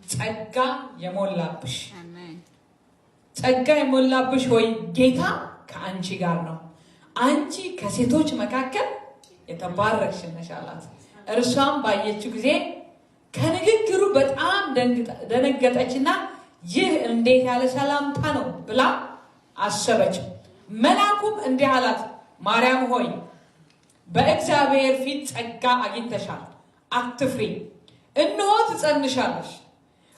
ጸጋ የሞላብሽ፣ ጸጋ የሞላብሽ ሆይ፣ ጌታ ከአንቺ ጋር ነው፣ አንቺ ከሴቶች መካከል የተባረክሽ ነሽ አላት። እርሷም ባየችው ጊዜ ከንግግሩ በጣም ደነገጠችና ይህ እንዴት ያለ ሰላምታ ነው ብላ አሰበች። መልአኩም እንዲህ አላት፣ ማርያም ሆይ፣ በእግዚአብሔር ፊት ጸጋ አግኝተሻል፣ አትፍሪ። እነሆ ትጸንሻለሽ፣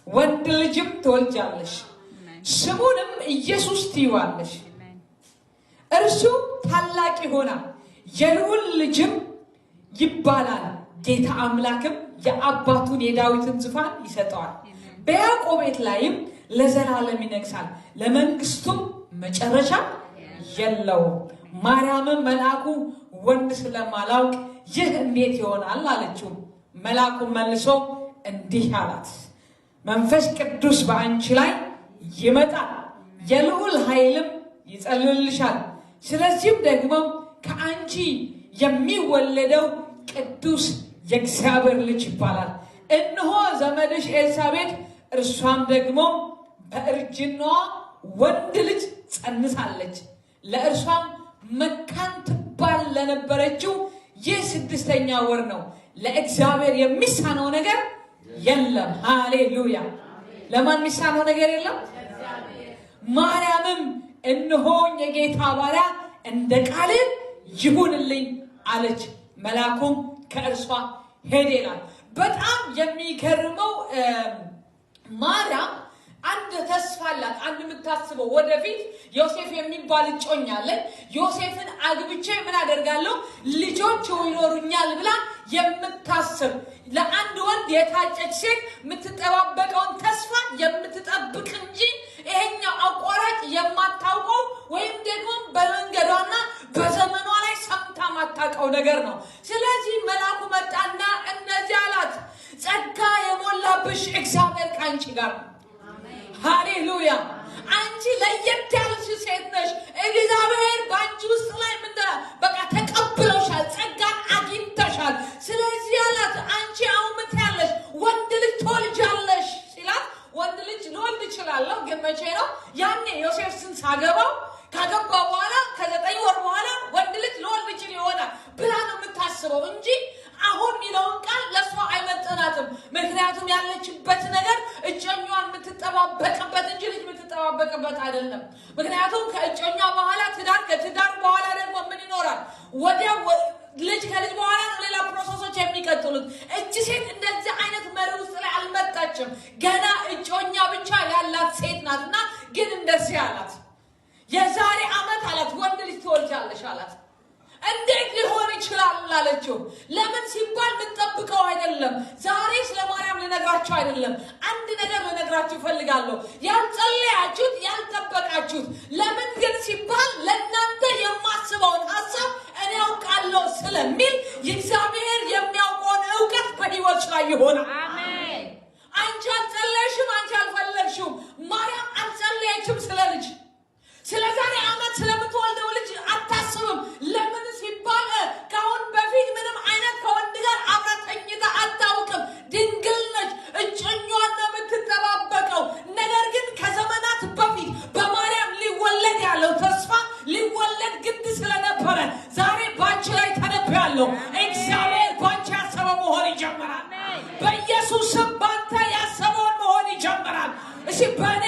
ወንድ ልጅም ትወልጃለሽ፣ ስሙንም ኢየሱስ ትይዋለሽ። እርሱ ታላቅ ይሆናል፣ የልዑል ልጅም ይባላል። ጌታ አምላክም የአባቱን የዳዊትን ዙፋን ይሰጠዋል፣ በያዕቆብ ቤት ላይም ለዘላለም ይነግሳል፣ ለመንግስቱም መጨረሻ የለውም። ማርያምም መልአኩ ወንድ ስለማላውቅ ይህ እንዴት ይሆናል አለችው። መልአኩም መልሶ እንዲህ አላት፣ መንፈስ ቅዱስ በአንቺ ላይ ይመጣል፣ የልዑል ኃይልም ይጸልልሻል። ስለዚህም ደግሞ ከአንቺ የሚወለደው ቅዱስ የእግዚአብሔር ልጅ ይባላል። እነሆ ዘመድሽ ኤልሳቤጥ እርሷም ደግሞ በእርጅናዋ ወንድ ልጅ ጸንሳለች። ለእርሷም መካን ትባል ለነበረችው ይህ ስድስተኛ ወር ነው። ለእግዚአብሔር የሚሳነው ነገር የለም። ሃሌሉያ! ለማን የሚሳነው ነገር የለም? ማርያምም እነሆኝ የጌታ ባሪያ፣ እንደ ቃልህ ይሁንልኝ አለች። መልአኩም ከእርሷ ሄደ ይላል። በጣም የሚገርመው ማርያም አንድ ተስፋ አላት። አንድ የምታስበው ወደፊት ዮሴፍ የሚባል እጮኛ አለኝ፣ ዮሴፍን አግብቼ ምን አደርጋለሁ፣ ልጆች ይኖሩኛል ብላ የምታስብ፣ ለአንድ ወንድ የታጨች ሴት የምትጠባበቀውን ተስፋ የምትጠብቅ እንጂ ይሄኛው አቋራጭ የማታውቀው ወይም ደግሞ በመንገዷና በዘመኗ ላይ ሰምታ ማታውቀው ነገር ነው። ስለዚህ መልአኩ መጣና እንደዚህ አላት፣ ጸጋ የሞላብሽ፣ እግዚአብሔር ከአንቺ ጋር ነው። ሃሌሉያ! አንቺ ለየት ያልሽ ሴት ነሽ። እግዚአብሔር በአንቺ ውስጥ ላይ ምን በቃ ተቀብሎሻል፣ ጸጋን አግኝተሻል። ስለዚህ አላት፣ አንቺ አሁን ምን ትያለሽ? ወንድ ልጅ ትወልጃለሽ ሲላት፣ ወንድ ልጅ ልወልድ እችላለሁ፣ ግን መቼ ነው? ያኔ ዮሴፍን ሳገባው፣ ካገባ በኋላ ከ9 ወር በኋላ ወንድ ልጅ ልወልድ እችል ይሆናል ብላ ነው የምታስበው እንጂ አሁን የሚለውን ቃል ለእሷ አይመጥናትም። ምክንያቱም ያለችበት ነገር እጮኛዋን የምትጠባበቅበት እንጂ ልጅ የምትጠባበቅበት አይደለም። ምክንያቱም ከእጮኛ በኋላ ትዳር፣ ከትዳር በኋላ ደግሞ ምን ይኖራል? ወዲያ ልጅ፣ ከልጅ በኋላ ነው ሌላ process ኦች የሚቀጥሉት። እቺ ሴት እንደዚህ አይነት መሪ ውስጥ ላይ አልመጣችም። ገና እጮኛ ብቻ ያላት ሴት ናት እና ግን እንደዚህ አላት። የዛሬ ዓመት አላት፣ ወንድ ልጅ ትወልጃለሽ አላት። እንዴት ሊሆን ይችላል አለችው። ለምን ሲባል የምንጠብቀው አይደለም። ዛሬ ስለ ማርያም ልነግራችሁ አይደለም። አንድ ነገር ልነግራችሁ እፈልጋለሁ። ያልጸለያችሁት፣ ያልጠበቃችሁት፣ ለምን ግን ሲባል ለእናንተ የማስበውን ሀሳብ እኔ አውቃለሁ ስለሚል የእግዚአብሔር የሚያውቀውን እውቀት በህይወት ላይ ይሆናል። አንቺ አልጸለይሽም፣ አንቺ አልፈለግሽውም። ማርያም አልጸለየችም ስለ ልጅ፣ ስለ ዛሬ ዓመት ስለምትወልደው ልጅ አታስብም። ለምን ሲባል ከአሁን በፊት ምንም አይነት ከወንድ ጋር አብራ ተኝታ አታውቅም። ድንግል ነች። እጮኛዋን ነው የምትጠባበቀው። ነገር ግን ከዘመናት በፊት በማርያም ሊወለድ ያለው ተስፋ ሊወለድ ግድ ስለነበረ ዛሬ ባንቺ ላይ ተነብያለሁ። እግዚአብሔር ባንቺ ያሰበው መሆን ይጀምራል። በኢየሱስ ስም ባንተ ያሰበውን መሆን ይጀምራል። እሺ በእኔ